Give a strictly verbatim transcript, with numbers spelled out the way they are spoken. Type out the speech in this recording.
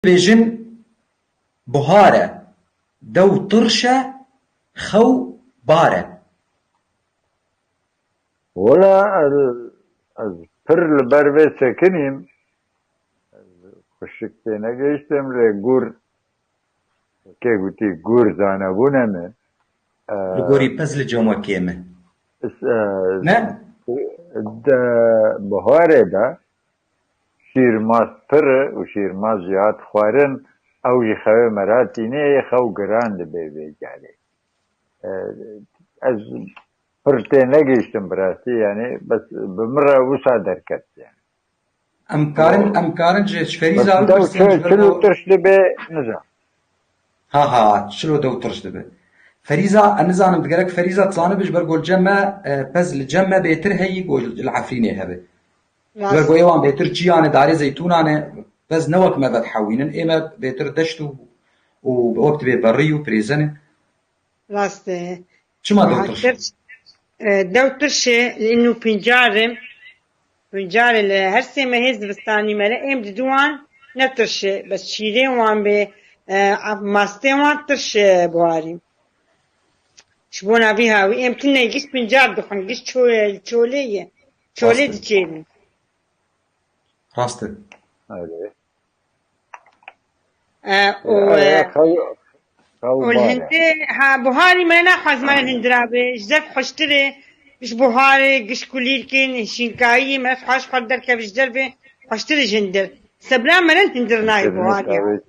Bêjin buhar e, dew tirş e, xew bar e. Wela ez, ez pir li ber vê sekinîm. Ez xweşik tênegihiştim lê gûr, kê gotî gûr zanebûne min. Li gorî pez li cem wekê min. Ne? De buharê de şîrmaz pir e û şîrmaz jî hat xwarin, ew jî xewê me re tîne yê xew giran dibe vê carê. E, ez pir tê negihiştim bi rastî, yanî bes bi min re wisa derket yanî. Em karin, em karin ji, ji Ferîza bipirsin, ji ber çil û tirş dibe, nizam. Ha ha, çil û dew tirş dibe. Ferîza, ez nizanim, digerek Ferîza dizanibe, ji ber ku li cem me, e, pez li cem me bêtir heyî ku li Efrînê hebe. Ji ber ku ê wan bêtir çiyane, darê zeytûnane, pez ne wek me vedihewînin, ê me bêtir deşt û, û wek dibê berî û pirêzene. Rast e. Çima dew tirş e? E, dew tirş e, îno pincar e. Pincar e li her sê mehê zivistanî me re êm didin wan ne tirş e. Bes şîrê wan bê, e, mastê wan tirş e buharî. Ji bona vî hawî êm tune giş pincar dixwin, giş ço-, çolê ye. Çolê diçêrin. Rast e. E, û, e, û li hindê, ha, buharî me naxwaz me hindira be, ji dev xweştir e, giş buharê, giş kulîlkên, şînkayî, me xweş xwe derkeve ji dervê, xweştir e ji hindir. Sebra me ne hindir nayê buharî.